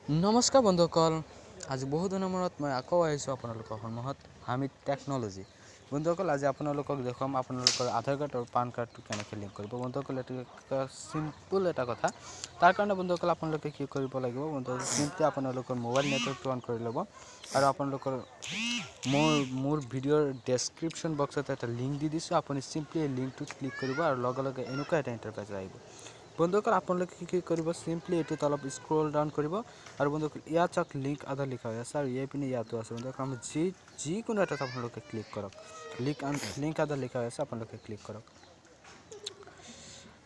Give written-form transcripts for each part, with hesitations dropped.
নমস্কাৰ বন্ধুসকল, আজি বহু দিনৰ মূৰত মই আকৌ আহিছোঁ আপোনালোকৰ সন্মুখত হামিদ টেকন'লজি। বন্ধুসকল, আজি আপোনালোকক দেখুৱাম আপোনালোকৰ আধাৰ কাৰ্ড আৰু পান কাৰ্ডটো কেনেকৈ লিংক কৰিব। বন্ধুসকল, এইটো এটা চিম্পল এটা কথা। তাৰ কাৰণে বন্ধুসকল, আপোনালোকে কি কৰিব লাগিব? বন্ধুসকল, চিম্পলি আপোনালোকৰ মোবাইল নেটৱৰ্কটো অন কৰি ল'ব আৰু আপোনালোকৰ মোৰ ভিডিঅ'ৰ ডেছক্ৰিপশ্যন বক্সত এটা লিংক দি দিছোঁ। আপুনি চিম্পলি এই লিংকটোত ক্লিক কৰিব আৰু লগে লগে এনেকুৱা এটা ইণ্টাৰফেচ আহিব। বন্ধুসকল, আপোনালোকে কি কৰিব? চিম্পলি এইটোত অলপ স্ক্ৰল ডাউন কৰিব আৰু বন্ধুসকল, ইয়াত চাওক, লিংক আধাৰ লিখা হৈ আছে আৰু এই পিনে ইয়াতো আছে। বন্ধুসকল, আমি যিকোনো এটাত আপোনালোকে ক্লিক কৰক। লিংক আধাৰ লিখা হৈ আছে, আপোনালোকে ক্লিক কৰক।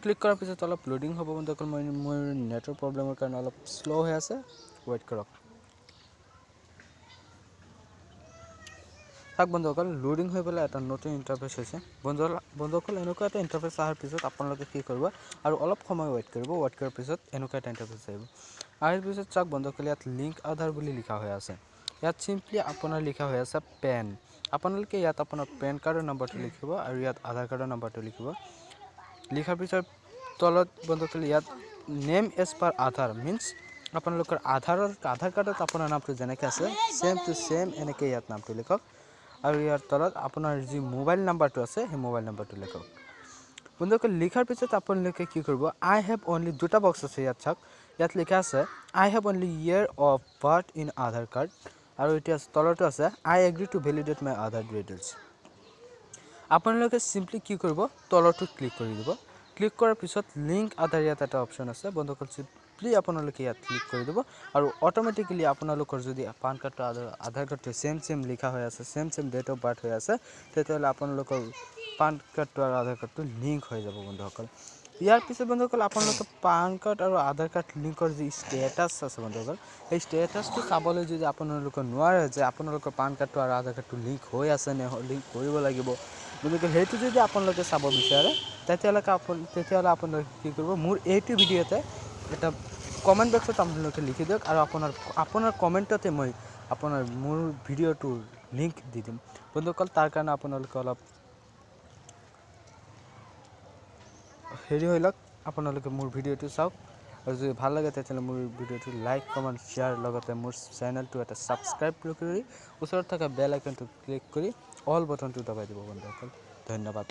ক্লিক কৰাৰ পিছত অলপ লোডিং হ'ব। বন্ধুসকল, মই মোৰ নেটৰ প্ৰব্লেমৰ কাৰণে অলপ শ্ল' হৈ আছে, ৱেইট কৰক। চাওক বন্ধুসকল, লোডিং হৈ পেলাই এটা নতুন ইণ্টাৰফেচ হৈছে। বন্ধুসকল, এনেকুৱা এটা ইণ্টাৰফেচ অহাৰ পিছত আপোনালোকে কি কৰিব? আৰু অলপ সময় ৱেইট কৰিব। ৱেইট কৰাৰ পিছত এনেকুৱা এটা ইণ্টাৰফেচ আহিব। আহাৰ পিছত চাওক বন্ধুসকল, ইয়াত লিংক আধাৰ বুলি লিখা হৈ আছে। ইয়াত চিম্পলি আপোনাৰ লিখা হৈ আছে পেন। আপোনালোকে ইয়াত আপোনাৰ পেন কাৰ্ডৰ নম্বৰটো লিখিব আৰু ইয়াত আধাৰ কাৰ্ডৰ নম্বৰটো লিখিব। লিখাৰ পিছত তলত বন্ধুসকল, ইয়াত নেম এজ পাৰ আধাৰ, মিনছ আপোনালোকৰ আধাৰ কাৰ্ডত আপোনাৰ নামটো যেনেকৈ আছে, ছেম টু ছেম এনেকৈ ইয়াত নামটো লিখক আৰু ইয়াৰ তলত আপোনাৰ যি মোবাইল নাম্বাৰটো আছে, সেই মোবাইল নাম্বাৰটো লিখক। বন্ধুসকল, লিখাৰ পিছত আপোনালোকে কি কৰিব? আই have only দুটা বক্স আছে ইয়াত চাওক। ইয়াত লিখা আছে "I have only year of birth in Aadhaar card" আৰু এতিয়া তলতো আছে "I agree to validate my Aadhaar details"। আপোনালোকে চিম্পলি কি কৰিব? তলৰটোত ক্লিক কৰি দিব। ক্লিক কৰাৰ পিছত লিংক আধাৰ ইয়াত এটা অপশ্যন আছে। বন্ধুসকল, চিম্পলি আপোনালোকে ইয়াত ক্লিক কৰি দিব আৰু অট'মেটিকেলি আপোনালোকৰ যদি পান কাৰ্ডটো, আধাৰ কাৰ্ডটো ছেম ছেম লিখা হৈ আছে, same same date of birth হৈ আছে, তেতিয়াহ'লে আপোনালোকৰ পান কাৰ্ডটো আৰু আধাৰ কাৰ্ডটো লিংক হৈ যাব। বন্ধুসকল, ইয়াৰ পিছত বন্ধুসকল, আপোনালোকে পান কাৰ্ড আৰু আধাৰ কাৰ্ড লিংকৰ যি ষ্টেটাছ আছে বন্ধুসকল, সেই ষ্টেটাছটো চাবলৈ যদি আপোনালোকে নোৱাৰে যে আপোনালোকৰ পান কাৰ্ডটো আৰু আধাৰ কাৰ্ডটো লিংক হৈ আছে নে লিংক কৰিব লাগিব, গতিকে সেইটো যদি আপোনালোকে চাব বিচাৰে, তেতিয়াহ'লে আপোনালোকে কি কৰিব? মোৰ এইটো ভিডিঅ'তে এটা কমেণ্ট বক্সত আপোনালোকে লিখি দিয়ক আৰু আপোনাৰ কমেণ্টতে মই মোৰ ভিডিঅ'টোৰ লিংক দি দিম। বন্ধুসকল, তাৰ কাৰণে আপোনালোকে অলপ হেৰি হৈ লওক। আপোনালোকে মোৰ ভিডিঅ'টো চাওক আৰু যদি ভাল লাগে, তেতিয়াহ'লে মোৰ ভিডিঅ'টো লাইক, কমেণ্ট, শ্বেয়াৰ, লগতে মোৰ চেনেলটো এটা ছাবস্ক্ৰাইব কৰি ওচৰত থকা বেল আইকনটো ক্লিক কৰি অল বটনটো দবাই দিব। বন্ধুসকল, ধন্যবাদ।